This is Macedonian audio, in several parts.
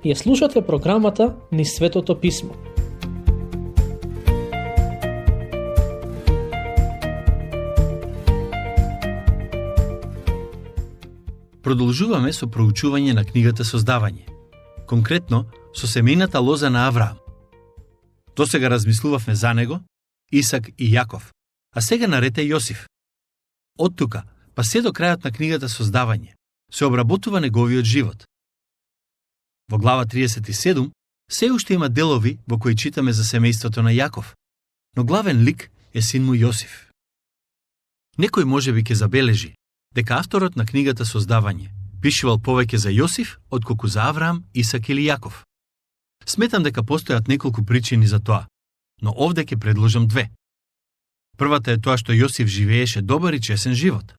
Ја слушате програмата Низ Светото Писмо. Продолжуваме со проучување на книгата Создавање, конкретно со семејната лоза на Авраам. Досега размислувавме за него, Исак и Јаков, а сега наред е Јосиф. Од тука, па се до крајот на книгата Создавање, се обработува неговиот живот. Во глава 37 се уште има делови во кои читаме за семејството на Јаков, но главен лик е син му Јосиф. Некој можеби ќе забележи дека авторот на книгата Создавање пишувал повеќе за Јосиф отколку за Авраам, Исак или Јаков. Сметам дека постојат неколку причини за тоа, но овде ќе предложам две. Првата е тоа што Јосиф живееше добар и чесен живот.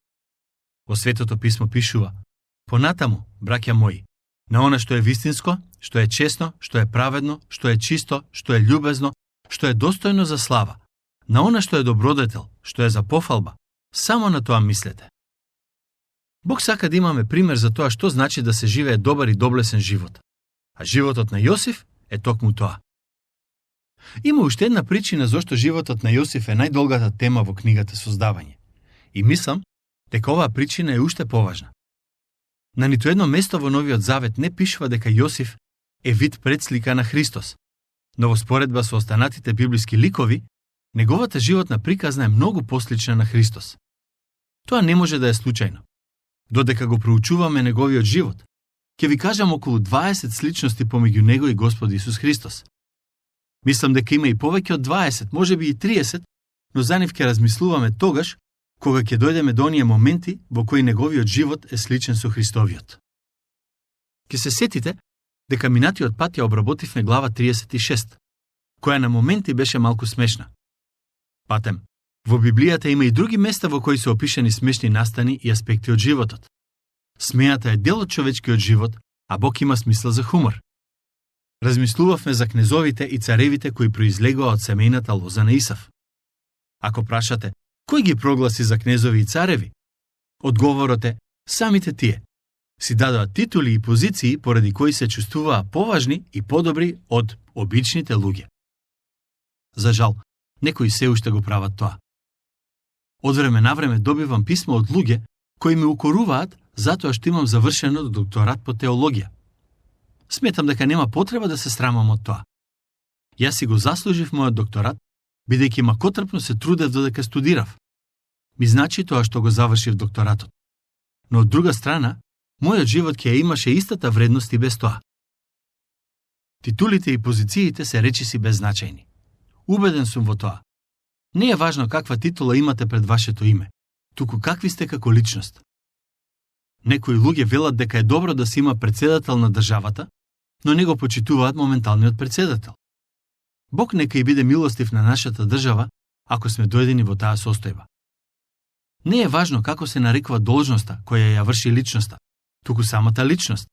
Во Светото Писмо пишува: "Понатаму, браќа мои, на она што е вистинско, што е честно, што е праведно, што е чисто, што е љубезно, што е достојно за слава, на она што е добродетел, што е за пофалба, само на тоа мислете." Бог сака да имаме пример за тоа што значи да се живее добар и доблесен живот. А животот на Јосиф е токму тоа. Има уште една причина зошто животот на Јосиф е најдолгата тема во книгата Создавање. И мислам дека оваа причина е уште поважна. На ниту едно место во Новиот Завет не пишува дека Јосиф е вид предслика на Христос, но во споредба со останатите библиски ликови, неговата животна приказна е многу послична на Христос. Тоа не може да е случајно. Додека го проучуваме неговиот живот, ќе ви кажам околу 20 сличности помеѓу него и Господ Исус Христос. Мислам дека има и повеќе од 20, можеби и 30, но за нив ќе размислуваме тогаш, кога ќе дојдеме до оние моменти во кои неговиот живот е сличен со Христовиот. Ќе се сетите дека минатиот пат ја обработивме глава 36, која на моменти беше малку смешна. Патем, во Библијата има и други места во кои се опишани смешни настани и аспекти од животот. Смејата е дел од човечкиот живот, а Бог има смисла за хумор. Размислувавме за кнезовите и царевите кои произлегоа од семејната лоза на Исав. Ако прашате, кој ги прогласи за кнезови и цареви? Одговорот е, самите тие. Си дадоа титули и позиции поради кои се чувствуваа поважни и подобри од обичните луѓе. За жал, некои се уште го прават тоа. Од време на време добивам писма од луѓе кои ме укоруваат затоа што имам завршено докторат по теологија. Сметам дека нема потреба да се срамам од тоа. Јас си го заслужив мојот докторат, бидејќи макотрпно се трудев додека студирав. Ми значи тоа што го завршив докторатот. Но од друга страна, мојот живот ќе имаше истата вредност и без тоа. Титулите и позициите се речиси беззначајни. Убеден сум во тоа. Не е важно каква титула имате пред вашето име, туку какви сте како личност. Некои луѓе велат дека е добро да се има председател на државата, но не го почитуваат моменталниот председател. Бог нека и биде милостив на нашата држава, ако сме дојдени во таа состојба. Не е важно како се нарекува должноста која ја врши личноста, туку самата личност.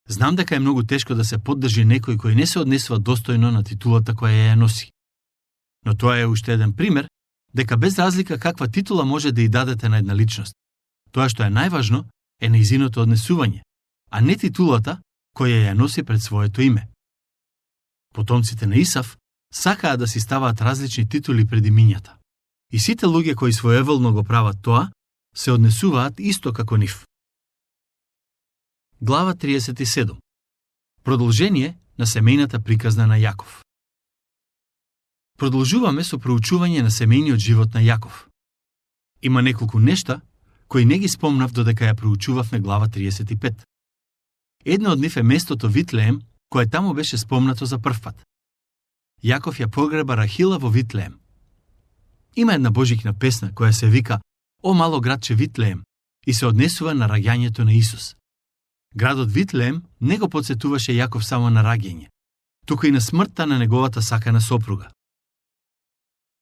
Знам дека е многу тешко да се поддржи некој кој не се однесува достојно на титулата која ја носи. Но тоа е уште еден пример дека без разлика каква титула може да ја дадете на една личност, тоа што е најважно е нејзиното однесување, а не титулата која ја носи пред своето име. Потомците на Исав сакаа да си ставаат различни титули пред имињата. И сите луѓе кои своеволно го прават тоа, се однесуваат исто како нив. Глава 37. Продолжение на семејната приказна на Јаков. Продолжуваме со проучување на семејниот живот на Јаков. Има неколку нешта кои не ги спомнав додека ја проучувавме глава 35. Една од нив е местото Витлеем, кое таму беше спомнато за првпат. Јаков ја погреба Рахила во Витлеем. Има една божикна песна која се вика "О мало градче Витлеем" и се однесува на раѓањето на Исус. Градот Витлеем не го потсетуваше Јаков само на раѓање, туку и на смртта на неговата сакана сопруга.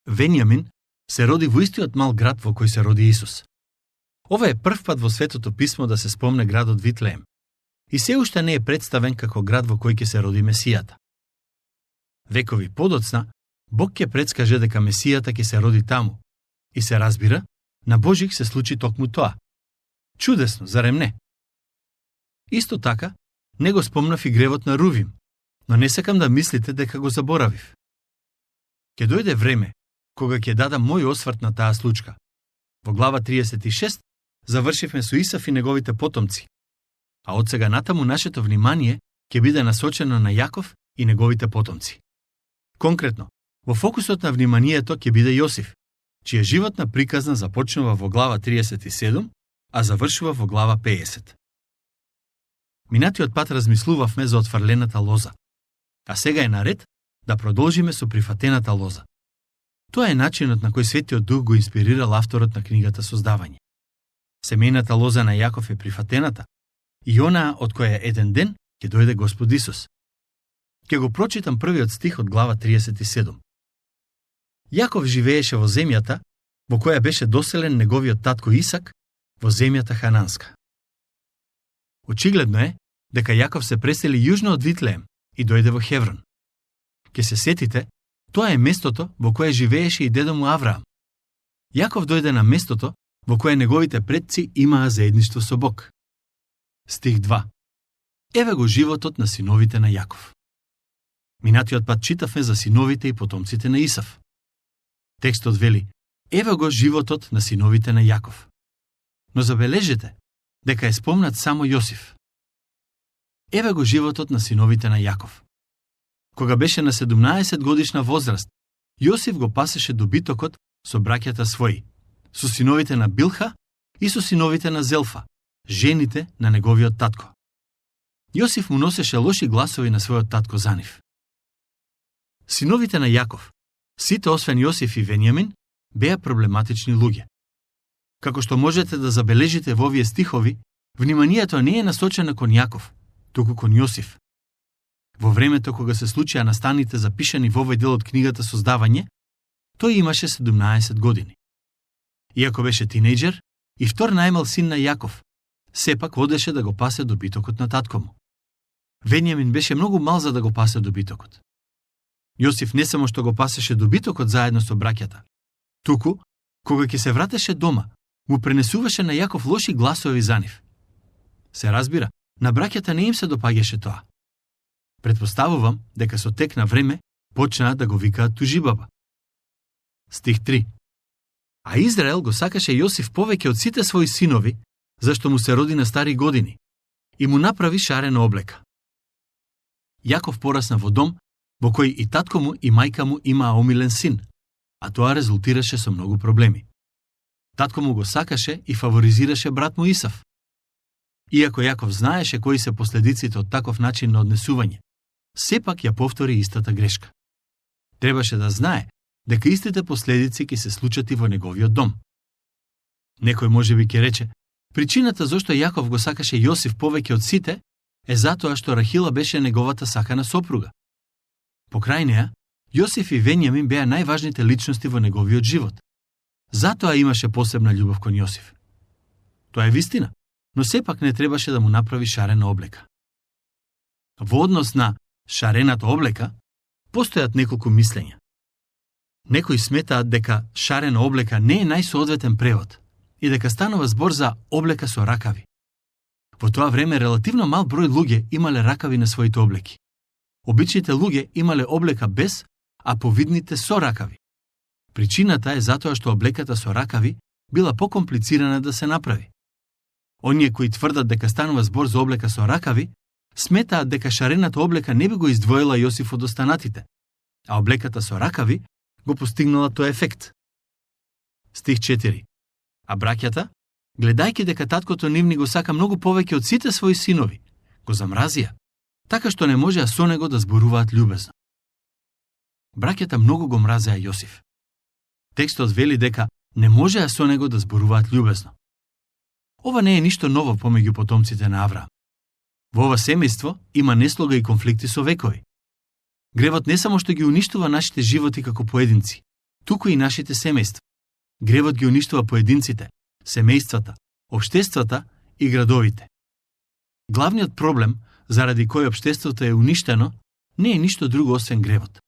Венијамин се роди во истиот мал град во кој се роди Исус. Ова е првпат во Светото Писмо да се спомне градот Витлеем и се уште не е представен како град во кој ќе се роди Месијата. Векови подоцна, Бог ќе предскаже дека Месијата ќе се роди таму и се разбира, на Божик се случи токму тоа. Чудесно, зарем не? Исто така, Не го спомнав и гревот на Рувим, но не сакам да мислите дека го заборавив. Ке дојде време кога ќе дадам мој осврт на таа случка. Во глава 36 завршивме со Исав и неговите потомци, а од сега натаму нашето внимание ќе биде насочено на Јаков и неговите потомци. Конкретно, во фокусот на вниманието ќе биде Јосиф, чија животна приказна започнува во глава 37, а завршува во глава 50. Минатиот пат размислувавме за отфрлената лоза, а сега е наред да продолжиме со прифатената лоза. Тоа е начинот на кој Светиот Дух го инспирирал авторот на книгата Создавање. Семејната лоза на Јаков е прифатената и онаа од која еден ден ќе дојде Господ Исус. Ќе го прочитам првиот стих од глава 37. Јаков живееше во земјата во која беше доселен неговиот татко Исак, во земјата Хананска. Очигледно е дека Јаков се пресели јужно од Витлеем и дојде во Хеврон. Ке се сетите, тоа е местото во кое живееше и дедо му Авраам. Јаков дојде на местото во кое неговите предци имаа заедништво со Бог. Стих 2. Еве го животот на синовите на Јаков. Минатиот пат читавме за синовите и потомците на Исав. Текстот вели: еве го животот на синовите на Јаков. Но забележете дека е спомнат само Јосиф. Еве го животот на синовите на Јаков. Кога беше на 17 годишна возраст, Јосиф го пасеше добитокот со браќата своји, со синовите на Билха и со синовите на Зелфа, жените на неговиот татко. Јосиф му носеше лоши гласови на својот татко за нив. Синовите на Јаков, сите освен Јосиф и Венијамин, беа проблематични луѓе. Како што можете да забележите во овие стихови, вниманието не е насочено кон Јаков, туку кон Јосиф. Во времето кога се случија настаните запишани во овој дел од книгата Создавање, тој имаше 17 години. Иако беше тинејџер и втор најмал син на Јаков, сепак водеше да го пасе добитокот на татко му. Венијамин беше многу мал за да го пасе добитокот. Јосиф не само што го пасеше добитокот заедно со браќата, туку, кога ќе се вратеше дома, му пренесуваше на Јаков лоши гласови за нив. Се разбира, на браќата не им се допаѓаше тоа. Предпоставувам дека со тек на време почнаа да го викаат тужибаба. Стих 3. А Израел го сакаше Јосиф повеќе од сите своји синови, зашто му се роди на стари години, и му направи шарена облека. Јаков порасна во дом во кој и татко му и мајка му имаа омилен син, а тоа резултираше со многу проблеми. Татко му го сакаше и фаворизираше брат му Исав. Иако Јаков знаеше кои се последиците од таков начин на однесување, сепак ја повтори истата грешка. Требаше да знае дека истите последици ќе се случат и во неговиот дом. Некој можеби ќе рече, причината зашто Јаков го сакаше Јосиф повеќе од сите е затоа што Рахила беше неговата сакана сопруга. Покрај неа, Јосиф и Венијамин беа најважните личности во неговиот живот. Затоа имаше посебна љубов кон Јосиф. Тоа е вистина, но сепак не требаше да му направи шарена облека. Во однос на шарената облека, постојат неколку мислења. Некои сметаат дека шарена облека не е најсоодветен превод и дека станува збор за облека со ракави. Во тоа време релативно мал број луѓе имале ракави на своите облеки. Обичните луѓе имале облека без, а повидните со ракави. Причината е затоа што облеката со ракави била покомплицирана да се направи. Оние кои тврдат дека станува збор за облека со ракави, сметаат дека шарената облека не би го издвоила Јосиф од останатите, а облеката со ракави го постигнала тој ефект. Стих 4. А браќата, гледајќи дека таткото нивни го сака многу повеќе од сите своји синови, го замразија, така што не можеа со него да зборуваат љубезно. Браќата многу го мразеа Јосиф. Текстот вели дека не можеа со него да зборуваат љубезно. Ова не е ништо ново помеѓу потомците на Авраам. Во ова семејство има неслога и конфликти со векови. Гревот не само што ги уништува нашите животи како поединци, туку и нашите семејства. Гревот ги уништува поединците, семејствата, општествата и градовите. Главниот проблем заради кој општеството е уништено не е ништо друго освен гревот.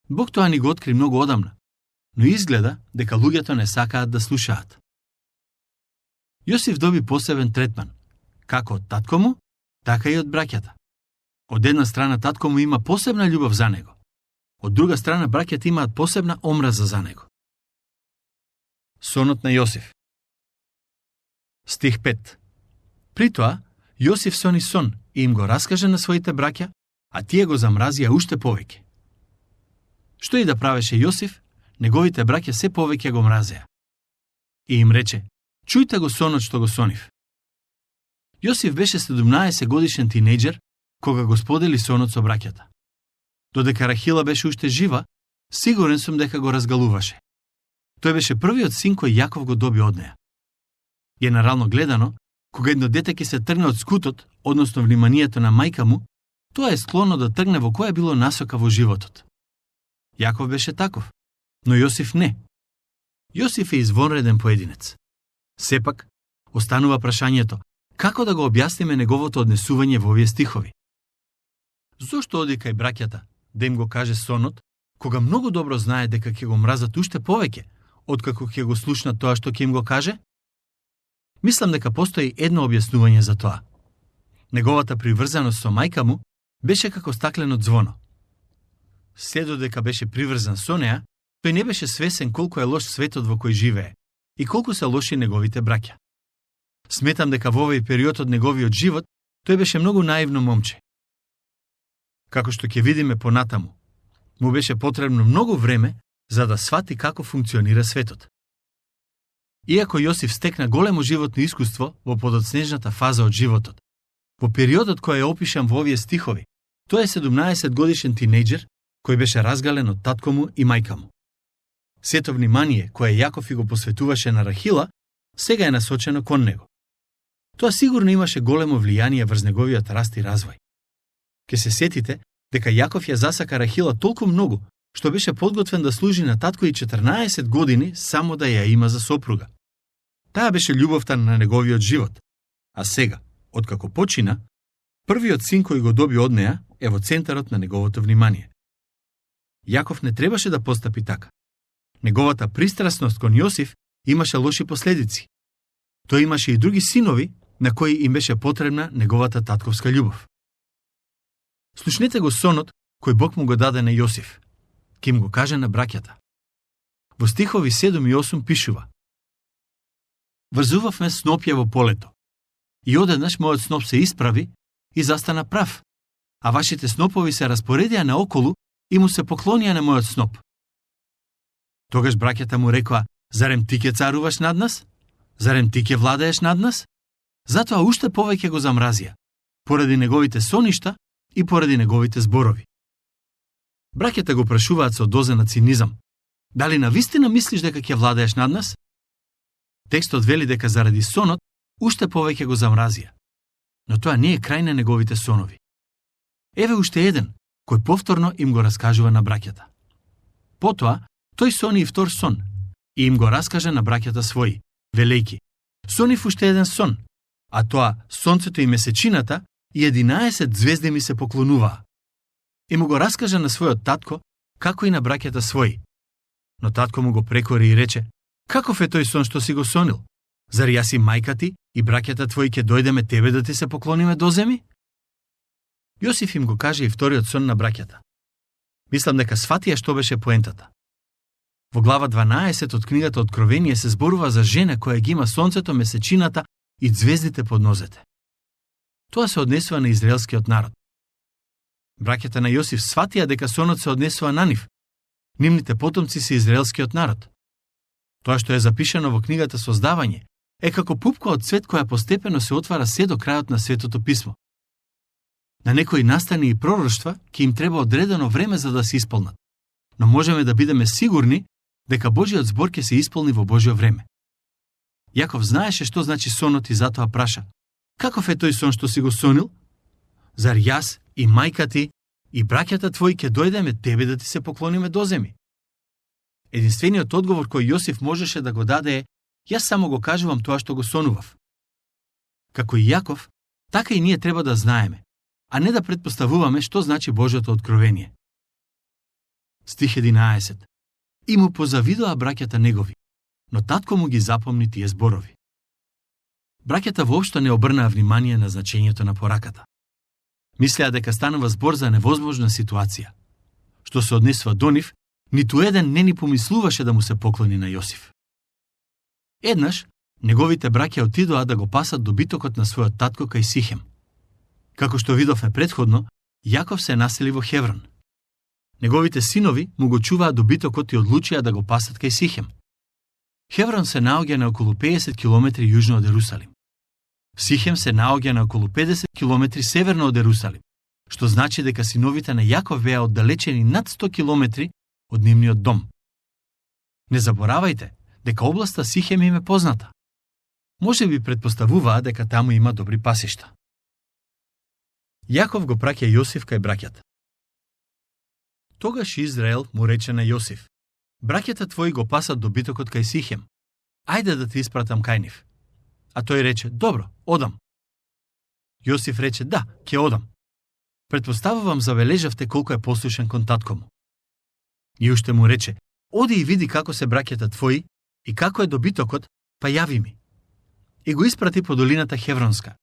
Бог тоа ни го откри многу одамна, но изгледа дека луѓето не сакаат да слушаат. Јосиф доби посебен третман, како од татко му, така и од браќата. Од една страна татко му има посебна љубов за него. Од друга страна браќата имаат посебна омраза за него. Сонот на Јосиф. Стих 5. При тоа, Јосиф сони сон и им го раскаже на своите браќа, а тие го замразија уште повеќе. Што и да правеше Јосиф, неговите браќа се повеќе го мразеа. И им рече: чујте го сонот што го сонив. Јосиф беше 17 годишен тинејџер кога го сподели сонот со браќата. Додека Рахила беше уште жива, сигурен сум дека го разгалуваше. Тој беше првиот син кој Јаков го доби од неа. Генерално гледано, кога едно дете ќе се тргне од скутот, односно вниманието на мајка му, тоа е склонно да тргне во која било насока во животот. Јаков беше таков, но Јосиф не. Јосиф е извонреден поединец. Сепак, останува прашањето, како да го објасниме неговото однесување во овие стихови? Зошто оди кај браќата да им го каже сонот, кога многу добро знае дека ќе го мразат уште повеќе, откако ќе го слушнат тоа што ќе им го каже? Мислам дека постои едно објаснување за тоа. Неговата приврзаност со мајка му беше како стаклено ѕвоно. Се додека беше приврзан со неа, тој не беше свесен колку е лош светот во кој живее и колку се лоши неговите браќа. Сметам дека во овој период од неговиот живот тој беше многу наивно момче. Како што ќе видиме понатаму, му беше потребно многу време за да свати како функционира светот. Иако Јосиф стекна големо животно искуство во подоцнежната фаза од животот, во периодот кој е опишан во овие стихови, тој е 17 годишен тинејџер кој беше разгален од татко му и мајка му. Сето внимание кое Јаков и го посветуваше на Рахила, сега е насочено кон него. Тоа сигурно имаше големо влијание врз неговиот раст и развој. Ке се сетите дека Јаков ја засака Рахила толку многу, што беше подготвен да служи на татко и 14 години само да ја има за сопруга. Таа беше љубовта на неговиот живот, а сега, откако почина, првиот син кој го доби од неа е во центарот на неговото внимание. Јаков не требаше да постапи така. Неговата пристрасност кон Јосиф имаше лоши последици. Тој имаше и други синови на кои им беше потребна неговата татковска љубов. Слушнете го сонот кој Бог му го даде на Јосиф. Ке им го каже на браќата. Во стихови 7 и 8 пишува: врзувавме снопје во полето. И одеднаш мојот сноп се исправи и застана прав, а вашите снопови се распоредија наоколу и му се поклонија на мојот сноп. Тогаш браќата му рекоа: зарем ти ќе царуваш над нас? Зарем ти ќе владееш над нас? Затоа уште повеќе го замразија, поради неговите соништа и поради неговите зборови. Браќата го прашуваат со доза на цинизам: дали навистина мислиш дека ќе владееш над нас? Текстот вели дека заради сонот уште повеќе го замразија. Но тоа не е крај на неговите сонови. Еве уште еден, кој повторно им го раскажува на браќата. Потоа, тој сони и втор сон, и им го раскаже на браќата своји, велејки: сонив уште еден сон, а тоа сонцето и месечината и 11 звезди ми се поклонуваа. И му го раскаже на својот татко, како и на браќата своји. Но татко му го прекори и рече: каков е тој сон што си го сонил? Зар јас и мајка ти и браќата твои ќе дојдеме тебе да ти се поклониме доземи? Јосиф им го каже и вториот сон на браќата. Мислам дека сватија што беше поентата. Во глава 12 од книгата Откровение се зборува за жена која ги има сонцето, месечината и звездите под нозете. Тоа се однесува на израелскиот народ. Браќата на Јосиф сватија дека сонот се однесува на нив. Нивните потомци се израелскиот народ. Тоа што е запишано во книгата Создавање е како пупка од цвет која постепено се отвара се до крајот на Светото писмо. На некои настани и пророштва ќе им треба одредено време за да се исполнат, но можеме да бидеме сигурни дека Божиот збор ќе се исполни во Божјо време. Јаков знаеше што значи сонот и затоа праша: каков е тој сон што си го сонил? Зар јас и мајка ти и браќата твои ќе дојдеме тебе да ти се поклониме доземи? Единствениот одговор кој Јосиф можеше да го даде е: јас само го кажувам тоа што го сонував. Како и Јаков, така и ние треба да знаеме, а не да предпоставуваме што значи Божјото откровение. Стих 11. И му позавидоа браќата негови, но татко му ги запомни тие зборови. Браќата воопшто не обрнаа внимание на значењето на пораката. Мислеа дека станува збор за невозможна ситуација. Што се однесува до нив, ниту еден не ни помислуваше да му се поклони на Јосиф. Еднаш, неговите браќа отидоа да го пасат добитокот на својот татко кај Сихем. Како што видовме претходно, Јаков се насели во Хеврон. Неговите синови му го чуваат добитокот и одлучија да го пасат кај Сихем. Хеврон се наоѓа на околу 50 км јужно од Ерусалим. Сихем се наоѓа на околу 50 км северно од Ерусалим, што значи дека синовите на Јаков беа оддалечени над 100 км од нивниот дом. Не заборавајте дека областа Сихем им е позната. Може би претпоставуваа дека таму има добри пасишта. Јаков го праќа Јосиф кај браќата. Тогаш Израел му рече на Јосиф: браќата твои го пасат добитокот кај Сихем. Ајде да те испратам кај нив. А тој рече: добро, одам. Јосиф рече: да, ќе одам. Претпоставувам забележавте колку е послушен кон татко му. И уште му рече: оди и види како се браќата твои и како е добитокот, па јави ми. И го испрати по долината Хевронска.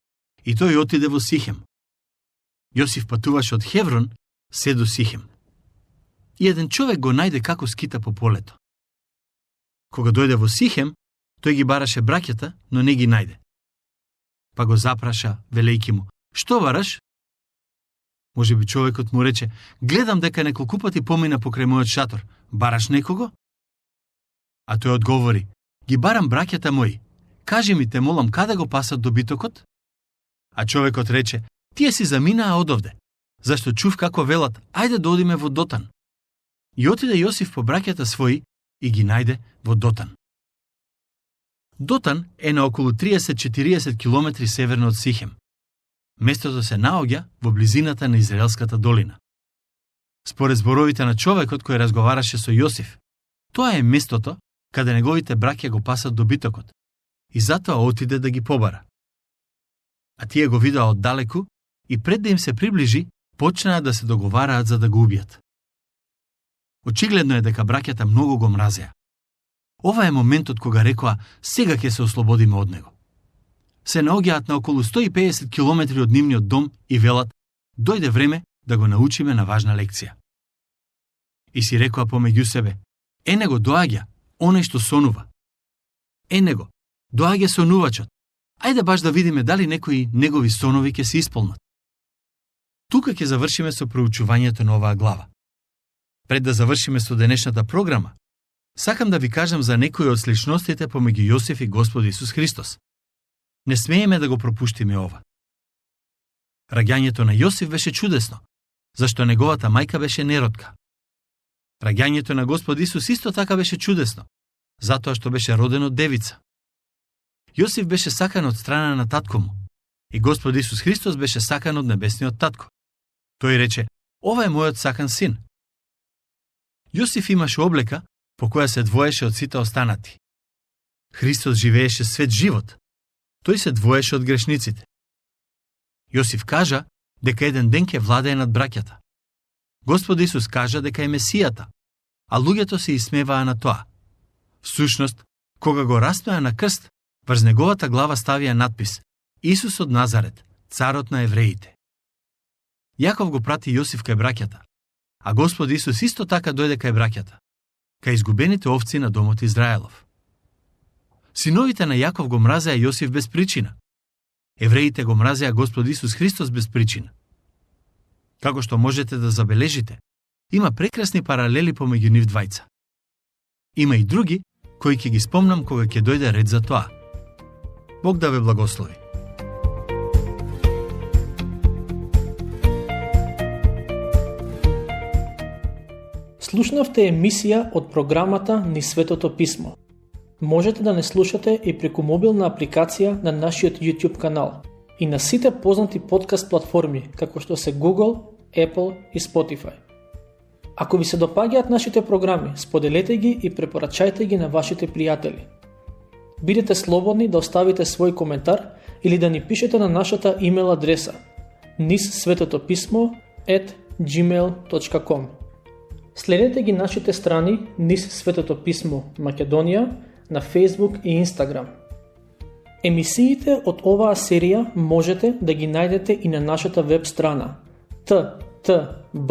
И тој отиде во Сихем. Јосиф патуваше од Хеврон се до Сихем. И еден човек го најде како скита по полето. Кога дојде во Сихем, тој ги бараше браќата, но не ги најде. Па го запраша, велејки му: што бараш? Може би човекот му рече: гледам дека неколку пати помина покрај мојот шатор. Бараш некого? А тој одговори: ги барам браќата мои. Кажи ми, те молам, каде го пасат добитокот? А човекот рече: тие си заминаа одовде, зашто чув како велат: ајде да одиме во Дотан. И отиде Јосиф по браќата своји и ги најде во Дотан. Дотан е на околу 30-40 км северно од Сихем. Местото се наоѓа во близината на Израелската долина. Според зборовите на човекот кој разговараше со Јосиф, тоа е местото каде неговите браќа го пасат добитокот, и затоа отиде да ги побара. А тие го видоа оддалеку и пред да им се приближи, почнаа да се договараат за да го убијат. Очигледно е дека браќата многу го мразеа. Ова е моментот кога рекоа: сега ќе се ослободиме од него. Се наоѓаат на околу 150 км од нивниот дом и велат: дојде време да го научиме на важна лекција. И си рекоа помеѓу себе: ене го доаѓа, оној што сонува. Ене го, доаѓа сонувачот. Ајде баш да видиме дали некои негови сонови ќе се исполнат. Тука ќе завршиме со проучувањето на оваа глава. Пред да завршиме со денешната програма, сакам да ви кажам за некои од сличностите помеѓу Јосиф и Господ Исус Христос. Не смееме да го пропуштиме ова. Раѓањето на Јосиф беше чудесно, зашто неговата мајка беше неродка. Раѓањето на Господ Исус исто така беше чудесно, затоа што беше роден од девица. Јосиф беше сакан од страна на татко му, и Господ Исус Христос беше сакан од небесниот татко. Тој рече: ова е мојот сакан син. Јосиф имаше облека по која се двоеше од сите останати. Христос живееше свет живот. Тој се двоеше од грешниците. Јосиф кажа дека еден ден ќе владее над браќата. Господ Исус кажа дека е Месијата, а луѓето се исмеваа на тоа. Всушност, кога го распнаа на крст, врз неговата глава ставија надпис: Исус од Назарет, царот на евреите. Јаков го прати Јосиф кај браќата, а Господ Исус исто така дојде кај браќата, кај изгубените овци на домот Израелов. Синовите на Јаков го мразеа Јосиф без причина. Евреите го мразеа Господ Исус Христос без причина. Како што можете да забележите, има прекрасни паралели помеѓу нив двајца. Има и други, кои ќе ги спомнам кога ќе дојде ред за тоа. Бог да ве благослови. Слушнавте емисија од програмата Низ Светото Писмо. Можете да не слушате и преку мобилна апликација на нашиот YouTube канал и на сите познати подкаст платформи, како што се Google, Apple и Spotify. Ако ви се допаѓаат нашите програми, споделете ги и препорачајте ги на вашите пријатели. Бидете слободни да оставите свој коментар или да ни пишете на нашата имейл адреса nizsvetotopismo@gmail.com. Следете ги нашите страни Низ Светото Писмо Македонија на Facebook и Instagram. Емисиите од оваа серија можете да ги најдете и на нашата веб страна ttb.twr.org.